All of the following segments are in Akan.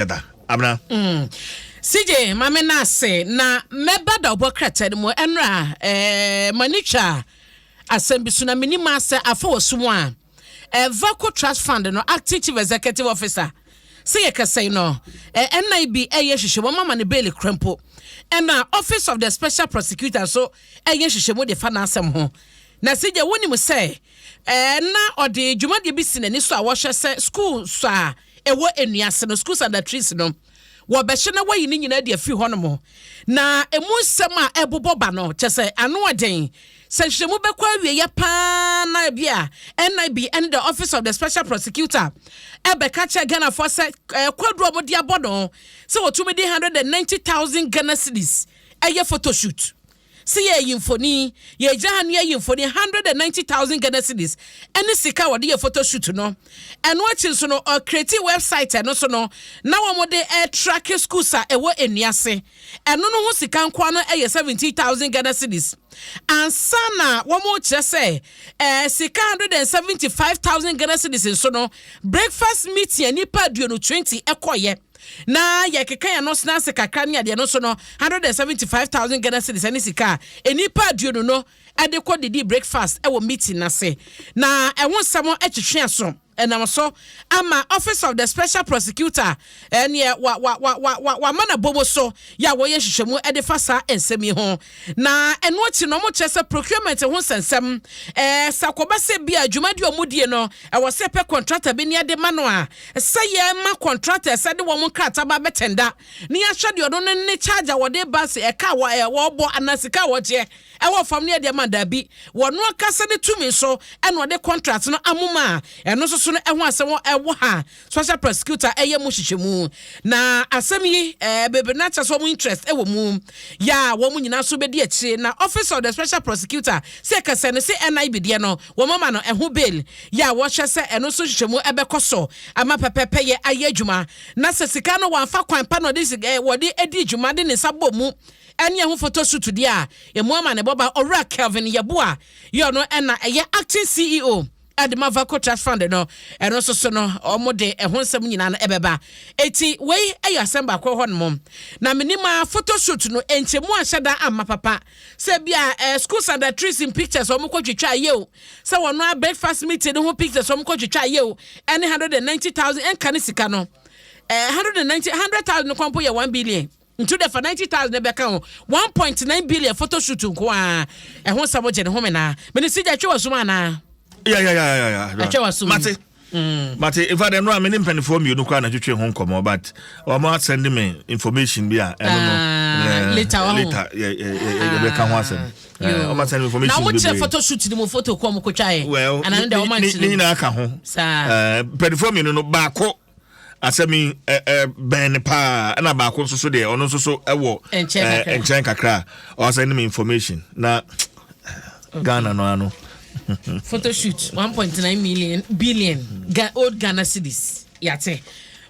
Ɛda abena. CJ, maame no ase na mɛba da ɔbɔ krataa no mu ɛnora m'ani twa asɛm bi so na menim asɛ afa wɔ so mu a Valco Trust Fund no acting chief executive officer sɛ yɛ kasa yi no NIB ɛyɛ hwehwɛ wɔn ama ne bail kura mpo, ɛna Office of the Special Prosecutor so ɛyɛ hwehwɛ mu de fa n'asɛm ho. Na CJ, wonim sɛ na ɔde dwumadie bi si n'ani so a wɔhwɛ sɛ school so a ɛwɔ enuase no, schools under trees no, wɔbɛhyɛ na wɔyi ne nyinaa de afiri hɔnom. Na emu nsɛm a ɛbobɔ ba no kyɛ sɛ ano ɔden sɛ nhwehwɛmu bɛkɔ awieɛ paa na bi a NIB ɛne the Office of the Special Prosecutor ɛbɛka kyerɛ Ghanafoɔ sɛ kwaduro a wɔde abɔ no sɛ wɔtumi de 190,000 Ghana cedis ɛyɛ photoshoot sɛ yɛyi mfoni, yɛgyina ha no yɛyi mfoni, 190,000 Ghana cedis ɛne sika a wɔde yɛ photoshoot no. Ɛno akyi nso no, ɔcreate website ɛno so no na wɔn de ɛtrack schools a ɛwɔ enuase. Ɛno no ho sika nkoa no ɛyɛ 70,000 Ghana cedis. Ansa na wɔn kyerɛ sɛ sika 175,000 Ghana cedis nso no, breakfast meeting a nipa 20 20 ɛkɔyɛ na yɛkeka yɛn no sena ase kakra ne adeɛ no so no, 175,000 Ghana cedis ɛne sika a nipa 20 no ɛde kɔ didi breakfast ɛwɔ meeting n'ase. Na ɛho nsɛm ɛtwitwe aso ɛnam so ama Office of the Special Prosecutor ɛneɛ wa wa wa wa wa wama na bomo so yɛ a wɔyɛ nhwehwɛmu ɛde fa saa nsɛm yi ho. Na ɛno akyi no, ɔmo kyerɛ sɛ procurement ho nsɛnsɛm sakɔba sɛ bi a dwumadi a ɔmo die no ɛwɔ sɛ pɛ contractor bi ne ɛde ma no a sɛ yɛ ma contractor sɛ de wɔn nkrataa ba bɛtender ne yɛahwɛ deɛ ɔno ne charge a wɔde ba sɛ ɛka a wɔ wɔbɔ anaa sika a wɔgyeɛ ɛwɔ fam ne yɛde ma daabi, wɔn akasa ne tumi so ɛna ɔde contract no amoma a ɛno nso so no ɛho asɛm ɛwɔ ha. Special prosecutor ɛyɛ mu hyehyɛ na asɛm yi bebree na kyerɛ sɛ wɔn interest ɛwɔ mu yɛ a wɔn nyinaa nso bɛdi akyire. Na Office of the Special Prosecutor sɛ kɛsɛ no sɛ NIB deɛ no wɔn ama no ɛho bail yɛ a wɔhyɛ sɛ ɛno nso hyehyɛ mu ɛbɛkɔ so ama pɛpɛpɛ yɛ ayɛ adwuma. Na sɛ sika no wɔamfa kwan pa na ɔde sika wɔde adi dwuma de ne nsa bɔ mu ɛne ɛho photo shoot deɛ a emu ama ne bɔba. Owura Kelvin Yeboah yɛ ɔno ɛna ɛyɛ acting CEO ɛde ma Valco Trust Fund no. Ɛno nso so no, ɔmo de ɛho nsɛm nyinaa no ɛbɛba. Eti wei ɛyɛ asɛm baako hɔ nom. Na menim a photo shoot no nkyɛmu ahyɛ da ama papa sɛ bi a schools under trees in pictures ɔmo kɔ twitwa ayɛ o, sɛ wɔn a breakfast meeting ho pictures ɔmo kɔ twitwa ayɛ o, ɛne 190,000 ɛnka ne sika no 190 100,000 no kwan po yɛ 1 billion, nti de fa 90,000 bɛka ho, 1.9 billion photo shoot nko a ɛho nsɛm gye ne ho menaa mene si gya atwa wɔ sum anaa. Yeah. Atwa wɔ sum. Mate. Mate. In fact, ɛno a me ne mpanimfoɔ mmienu koraa na twetwe ho nkɔmmɔ, but wɔn asend me information bi a ɛno no Ah, later wɔ ho. Later yɛbɛka ho asɛm. Wɔn asend me information Na wɔn kyerɛ bebree. Photo shoot ni mu photo kɔ ɔmo kotwa yɛ Well, ana ne deɛ wɔn ne ankyerɛ mu. nyinaa ka ho. Saa. Mpanimfoɔ mmienu no, baako asɛm yi bɛn ne paa, ɛna baako nso so deɛ ɔno nso so ɛwɔ nkyɛn kakra. Nkyɛn kakra a ɔsend me information na Ghana no ano. Photo shoot 1.9 million billion old Ghana cedis. Yate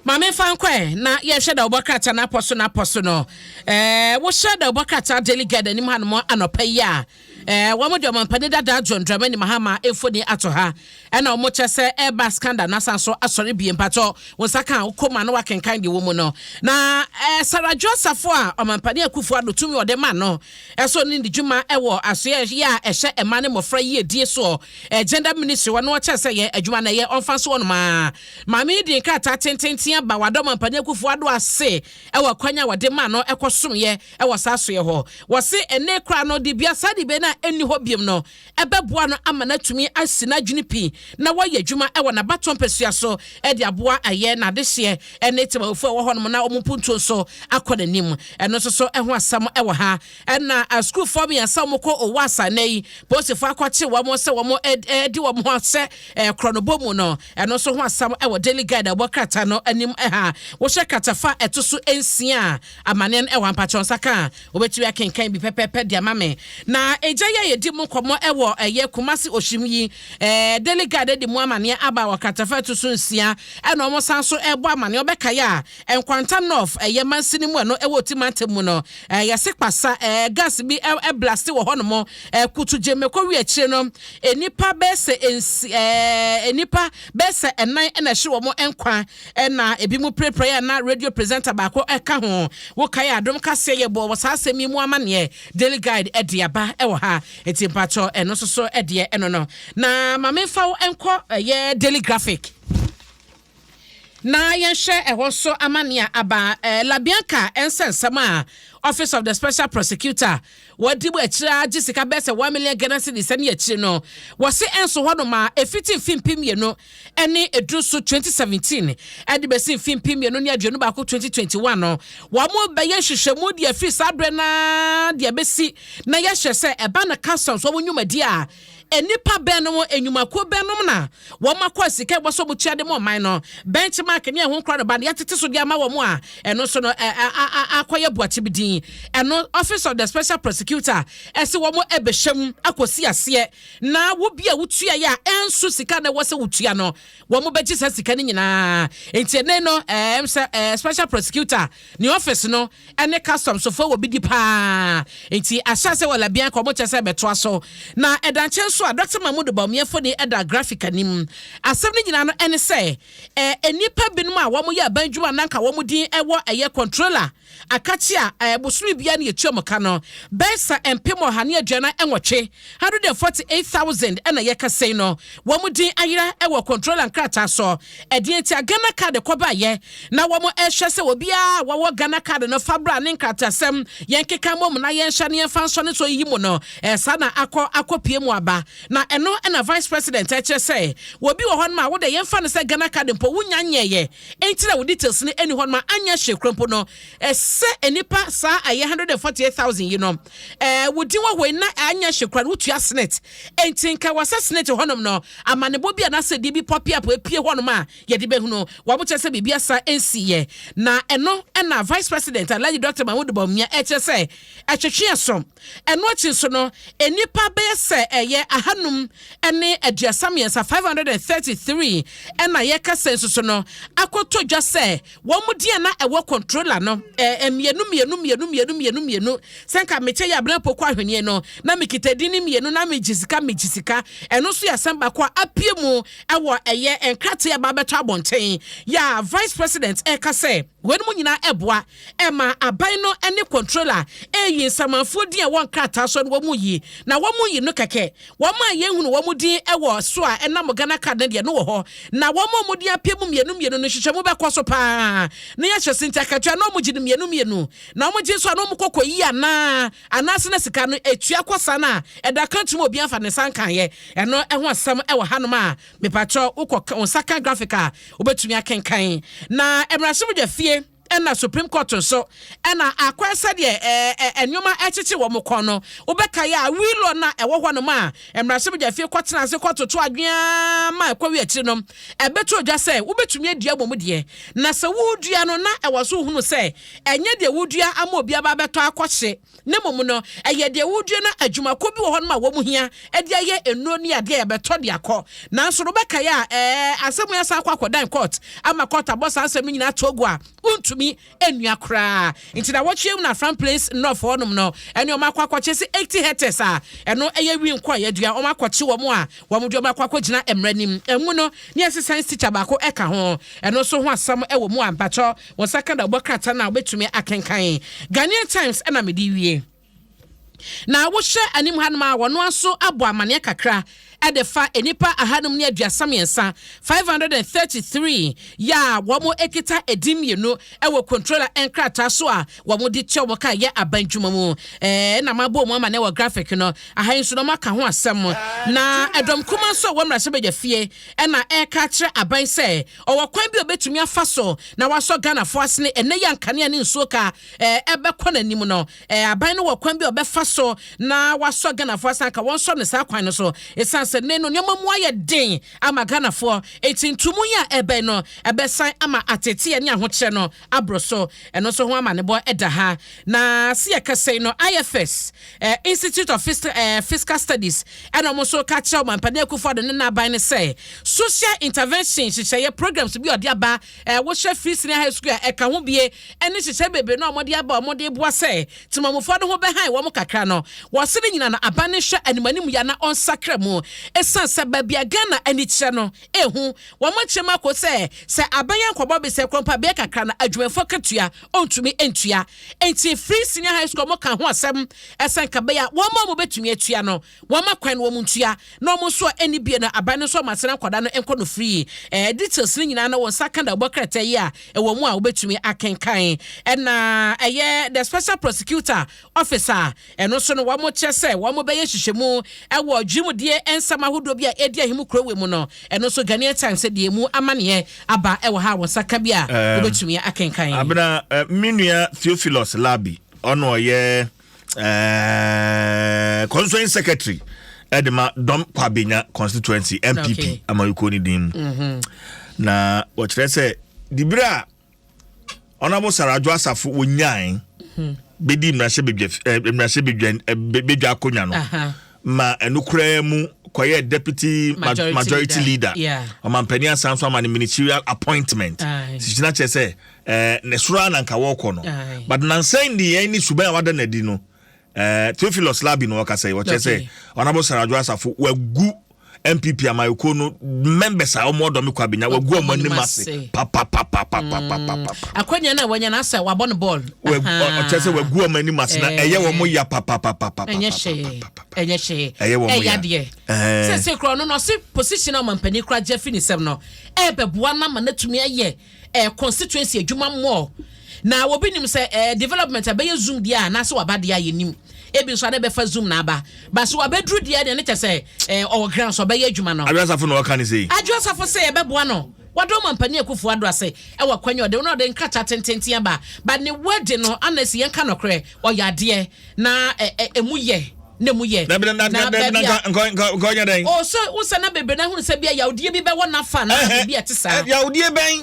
maame fa nkɔɛ na yɛhwɛ da wɔbɔ krataa n'apɔ so n'apɔ so no wohyɛ da wɔbɔ krataa Daily Guide anim hanom anɔpa yi a wɔn de ɔmampanin dada John Dramani Mahama efoni ato ha, ɛna wɔn kyɛ sɛ ɛba scandal n'asan so asɔre bie. Mpatɔ wɔn nsa kan kɔma na wakenkan deɛ wɔ mu no. Na Sarah Joseph a ɔmampanin Akufo Addo tumi ɔde ma no ɛso ne ne dwuma ɛwɔ asoɛ yɛ a ɛhyɛ ɛma ne mmɔfra yie die soɔ gender ministry wɔn wɔkyɛ sɛ yɛ adwuma na ɛyɛ ɔnfa so wɔn maa maame yi de nkrataa tententen aba wadɔ ɔmampanin Akufo Addo ase ɛwɔ kwan a wɔde ma no ɛkɔ somyɛ ɛwɔ saa asoɛ hɔ. Wɔse ɛne kora no de bia saa de bia no a ɛnni hɔ biom no ɛbɛboa no ama no atumi asi n'adwene pii na wɔyɛ adwuma ɛwɔ n'abatoɔ mpɛsua so ɛde aboa ɛyɛ n'adehyeɛ ɛne tebawofo a ɛwɔ hɔnom na wɔn mpuntuo nso akɔ n'anim. Ɛno nso so ɛho asɛm ɛwɔ ha. Ɛna asukuufoɔ mmiɛnsa wɔn kɔ owo asa nɛ yi polisifoɔ akɔkye wɔn sɛ wɔn ɛdi wɔn ho sɛ korɔnobɔ mu no, ɛno nso ho asɛm ɛwɔ Daily Guide a ɛwɔ krataa no anim ɛha. Wɔhyɛ kratafa ɛto so 6 a amaneɛ no ɛwɔ ampakyɛw nsa ka a wɔbɛtumi akenkan bi pɛpɛɛpɛ de ama me na egya. Egya yi a yɛdi mu nkɔmmɔ wɔ ɛyɛ Kumasi Oshim yi, Daily Guide de mu amaneɛ aba wɔ kratafa ɛto so nsia, ɛna wɔn san so ɛbɔ amaneɛ. Ɔbɛkae a, Nkwanta North ɛyɛ mansini mu ɛno ɛwɔ Oti mantam mu no, yɛse kpasa gas bi ɛblaste wɔ hɔnom, kutu gye meko wi akyire no, nnipa bɛyɛ sɛ nsi nnipa bɛyɛ sɛ ɛnan ɛna ɛhye wɔn nkwa, ɛna ebi mu pirepire a na radio presenter baako ɛka ho. Wokae Adom Kaseɛ yɛbɔ wɔ saa asɛm yi mu amaneɛ, Daily Guide ɛde aba ɛwɔ ha, eti mpatsɔ ɛno nso so ɛdeɛ ɛno no. Na maame nfa wo nkɔ ɛyɛ Daily Graphic na yɛnhwɛ ɛhɔ nso amanneɛ aba. Labianca nsɛnsɛm a Office of the Special Prosecutor wɔdi mu akyire agye sika bɛyɛ sɛ 1 million Ghana cedis ne akyire no, wɔse ɛnso hɔnom a ɛfiti mfe 2010 so 2017 ɛde bɛsi mfe 2021 2021 no, wɔn mo bɛyɛ nhwehwɛmu deɛ afiri saa berɛ naa deɛ bɛsi na yɛhyɛ sɛ ɛba no customs wɔn nnwumadi a nnipa bɛnom, enyumakuo bɛnom na wɔn akɔ sika ɛbɔ so wɔn de ma ɔman no, benchmark ne ɛho nkora no ba no yɛtete so de ama wɔn a ɛno nso no akɔyɛ buakye bi din. Ɛno Office of the Special Prosecutor ɛsɛ wɔn ɛbɛhyɛ mu akɔsi aseɛ na wobi a wotua yɛ a ɛnso sika na ɛwɔ sɛ wotua no, wɔn bɛgye saa sika no nyinaa. Nti ɛnɛ no sɛ special prosecutor ne office no ɛne customs fo wɔ bi di paa, nti ahyɛ sɛ wɔ Labianca wɔn kyɛ sɛ ɛbɛtoa so. Na ɛda nkyɛn nso a Dr Mahmood Bawumia foni ɛda graphic anim. Asɛm no nyinaa no ɛne sɛ nnipa binom a wɔn yɛ aban dwuma nanka wɔn din ɛwɔ ɛyɛ controller akakye a bosome bia no yɛtua mu ka no bɛsa 148,000, 148,000, ɛna yɛka sɛn no wɔn din ayera ɛwɔ controller nkrataa so. Ɛdeɛ nti a Ghana Card kɔbaayɛ na wɔn ɛhwɛ sɛ obiara wɔwɔ Ghana Card no fabra ne nkratasɛm yɛn keka mmom na yɛnhyɛ ne yɛmfa nsɔ ne so yi mu no, saa na akɔ akɔpie mu aba. Na ɛno ɛna Vice President ɛkyerɛ sɛ wɔbi wɔ hɔ nom a wode yɛmfa no sɛ Ghana Card mpo wonya nyɛɛyɛ, enti na wo details no ɛni hɔ nom a anyɛ hwee kora mpo no, ɛsɛ nipa saa ɛyɛ 148,000 yi no wodi wɔ hɔ yi na anyɛ hwee kora no wotua SSNIT, enti nka wɔ sɛ SSNIT hɔnom no amanebɔ bi anaasɛ deɛ bi pop up epie hɔnom a yɛde bɛhunu wɔn kyerɛ sɛ biribi asa nsi. Na ɛno ɛna Vice President Alhaji Dr Mahmood Bawumia ɛkyerɛ sɛ ɛtwetwe ɛso. Ɛno akyi nso no, nnipa bɛyɛ sɛ ɛyɛ 533, 533, ɛna yɛka sɛ nso so no akɔtɔ dwa sɛ wɔn mu deɛ na ɛwɔ controller no mmienu mmienu mmienu mmienu mmienu mmienu, sɛ nka mekyɛ yɛ Abena Poko ahweneɛ no na mekita din ne mmienu na megye sika, megye sika. Ɛno nso yɛ asɛm baako a apue mu ɛwɔ ɛyɛ nkrataa a ɛba abɛtɔ abɔnten yɛ a Vice President ɛka sɛ wɔn mu nyinaa ɛboa ɛma aban no ne controller ɛyi nsamanfoɔ din a ɛwɔ nkrataa so no wɔn mu yi, na wɔn mu yi no kɛkɛ. Wɔn a yɛnhunu wɔn din ɛwɔ so a ɛnam Ghana Card no deɛ no wɔ hɔ, na wɔn a wɔn din apue mu mmienu mmienu no, nhyehyɛmu bɛkɔ so paa na yɛhyɛ se nti akatua na wɔn gye no mmienu mmienu na wɔn gye nso a na wɔn kɔkɔ yi anaa anaasɛ na sika no etua kɔ sa no a ɛda kantum obi afa ne nsa nkaeɛ. Ɛno ɛho asɛm ɛwɔ hanom a mepatwɛ wokɔ wɔn nsa ka graphic a wobɛtumi akenkan. Na mmarahyɛbadwa fie ɛna Supreme Court nso ɛna akwan sɛdeɛ ɛɛ nneɛma ɛkyekye wɔn kɔn no, wobɛka yɛ a wilo na ɛwɔ hɔ nom a mmarahyɛbadwa fie kɔtena ase kɔtoto adwea ma ɛkɔ wi akyire no, ɛbɛto odwa sɛ wobɛtumi adua mmom deɛ, na sɛ wodua no na ɛwɔ so hunu sɛ ɛnyɛ deɛ wodua ama obi aba abɛtɔ akɔhye, ne mmom no ɛyɛ deɛ wodua no adwumako bi wɔ hɔ nom a wɔn hia ɛde ayɛ nnuro ne adeɛ yɛbɛtɔ de akɔ. Nanso no wobɛka yɛ a asɛm yi asan akɔ akɔdan court ama court abɔ saa asɛm no nyinaa to agu a wontumi nnua koraa. Nti na wɔtwe mu na Afram Plains North hɔnom no ɛne ɔmo akɔ akɔkye sɛ 80 hectares a ɛno ɛyɛ wi nkɔ a yɛdua, ɔmo akɔkye wɔn a wɔn de ɔmo akɔ akɔgyina mmerɛ nim ɛmu no ne yɛsɛ science teacher baako ɛka ho. Ɛno nso ho asɛm ɛwɔ mu a mpakyɛw wɔn nsa ka da ɔbɔ krataa no a wobɛtumi akenkan. Ghanaian Times ɛna mede wie na wohyɛ anim hanom a wɔno nso abɔ amanneɛ kakra ɛde fa nnipa 533, 533, yɛ a wɔn ekita edin mmienu ɛwɔ controller nkrataa so a wɔn de kyɛ wɔn ka yɛ aban dwuma mu. Na mabɔ wɔn amanneɛ wɔ graphic no aha yi nso na wɔn aka ho asɛm. Na ɛdɔm kuma nso a wɔn mmarahyɛbadwa fie ɛna ɛreka kyerɛ aban sɛ ɔwɔ kwan bi a obetumi afa so na wasɔ Ghanafoɔ asene ɛnɛ yɛ nkanea ne nsuo ka ɛbɛkɔ n'anim no. Aban no wɔ kwan bi a ɔbɛfa so na wasɔ Ghanafoɔ asene aka wɔn sɔ ne saa kwan no so ɛsiane. Ɛsiane sɛ nnɛ no nneɛma mu ayɛ den ama Ghanafoɔ, enti ntomu yi a ɛbɛn no ɛbɛsan ama ateteɛ ne ahokyerɛ no aboro so. Ɛno nso ho amanebɔ da ha. Na se yɛkasa yi no, IFS, Institute of Fiscal Studies, ɛna wɔn nso ka kyerɛ Ɔmampanin Akufo-Addo ne n'aban no sɛ social intervention nhyehyɛeɛ programs bi a ɔde aba, wohyɛ free senior high school a ɛka ho bie, ɛne nhyehyɛe bebree no a wɔde aba a wɔde boa sɛ temamufoɔ no ho bɛhan wɔn kakra no, wɔse ne nyina no aban no nhwɛ animanim yɛ na ɔnsakra mu ɛsiane sɛ baabi a Ghana ani kyerɛ no ɛhu. Wɔn akyerɛ mu akɔ sɛ sɛ aban ankɔbɔ besɛ korɔ mpo a bɛyɛ kakra no adwumayɛfoɔ akatua ɔntumi ntua. Enti free senior high school wɔka ho asɛm ɛsɛ nka bɛyɛ a wɔn a wɔbɛtumi atua no wɔma kwan na wɔn ntua na wɔn nso a ɛnni bie no aban no nso wɔn asena nkwadaa no nkɔ no free. Details no nyinaa na wɔn nsa ka dawubɔ krataa yi a ɛwɔ mu a wobɛtumi akenkan. Ɛna ɛyɛ the special prosecutor office a ɛno nso no wɔn kyerɛ sɛ wɔn bɛyɛ nhyehyɛmu ɛwɔ dwumadie nsɛm ahodoɔ bi a ɛdi ahimu kuro wɔ mu no. Ɛno nso Ghanaian Times deɛ mu amaneɛ aba ɛwɔ ha a wɔn nsa ka bi a wobɛtumi akenkan. Abena, me nua Theophilus Labi, ɔno ɔyɛ constituency secretary ɛde ma Dɔm Kwabenya constituency NPP amayukuo ne din mu, na wɔkyerɛ sɛ dibere a Honourable Sarah Adwoa Safo wɔnyae bɛdi mmarahyɛ badwa akonnwa no ma ɛno koraa mu kɔyɛ deputy majority, majority leader, ɔmampanin asan so ama no ministerial appointment. Sikyina kyerɛ sɛ ne soro a na nka wɔrekɔ no, but nansan de yɛn ne suban a wada n'adi no, Theophilus Labi no ɔkasa yi, wɔkyerɛ sɛ Honourable Sarah Adwoa Safo wagu NPP amayɔkuo no members a wɔn ɔdɔ me kɔ abenya, wagu wɔn anim ase papapapapapapa. Akwanya no a wanya no asɛ wabɔ no bɔɔl. Ɔkyerɛ sɛ wagu wɔn anim ase na ɛyɛ wɔn ya papapapapa. Ɛnyɛ hwee, ɛnyɛ hwee. Ɛyɛ wɔn ɛyɛ ya. Adeɛ sɛ korɔ no ɔse position a ɔmampanin kora gye afi ne nsɛm no ɛbɛboa no ama no atumi ayɛ constituency adwuma mmɔɔ na obi nim sɛ development ɛbɛyɛ zoom deɛ a anaasɛ waba deɛ a yɛnim ebi nso a na ɛbɛfa zoom na aba ba so wabɛduru deɛ deɛ ne kyɛ sɛ ɔwɔ ground so ɔbɛyɛ adwuma no. Adwoa Safo na ɔka ne sei. Adwoa Safo sɛ yɛbɛboa no wɔde ɔmampanin Akufo Addo ase ɛwɔ kwan yi ɔde na ɔde nkrataa tententen aba ba ne wadi no ana si yɛnka nɔkorɛ ɔyɛ adeɛ na ɛ ɛ emu yɛ na emu yɛ. Dabi na na baabi na a nka ɔnyɛ dɛn? O so wosɛ na bebree na ahunu sɛ bia yawdeɛ bi bɛwɔ n'afa na biribi a ɛte saa. Yawdeɛ bɛn?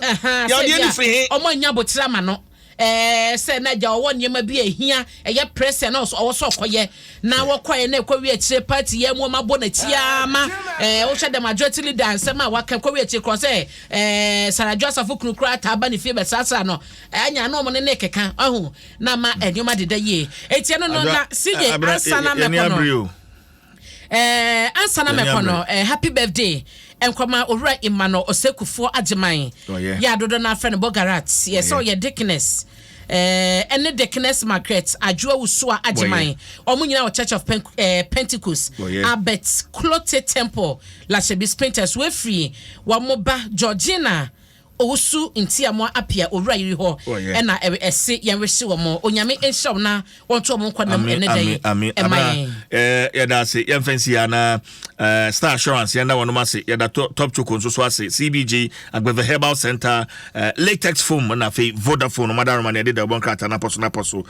Yawdeɛ sɛ ne firi he? Ɔmo anya abotire ama no sɛ na agya ɔwɔ nneɛma bi a ehia ɛyɛ pressure na ɔwɔ sɛ ɔkɔyɛ na wɔkɔɛ na ɛkɔ wi akyire party yɛ mu ɔmo abɔ n'akyi ama wohwɛ the majority leader nsɛm a waka kɔ wi akyire korɔ sɛ Sarah Adwoa Safo kunu koraa taa ba ne fie bɛsrasra no ɛnya na ɔmo ne ne keka ɔho na ma nneɛma deda yie. Eti ɛno no na CJ ansa na mɛkɔ no, ansa na mɛkɔ no, happy birthday nkɔma Owura Emmanuel Osekufoɔ Agyeman yɛ adodo no afrɛ no Bogarat yɛ sɛ ɔyɛ deaconess ɛne Deaconess Margaret Adwoa Wusua Agyeman, wɔn nyinaa wɔ Church of Pentecost, Albert Clote Temple, Lashibi Spintex. Wefiri wɔn ba Georgina Owusu Ntiamoa Apia Owura Yiri hɔ ɛna ɛse yɛn wehye wɔn Onyame nhyɛ wɔn na wɔnto wɔn nkɔ nam ɛnɛ da yi ɛma yɛn. Yɛda ase. Yɛmfa nsi ya na Star Assurance yɛnda wɔnom ase, yɛda Top Choco nso so ase, CBG Agbeve Herbal Center, Latex Foam na afei Vodafone ɔmadaroma ne yɛde da ɔbɔ nkrataa napɔ so napɔ so.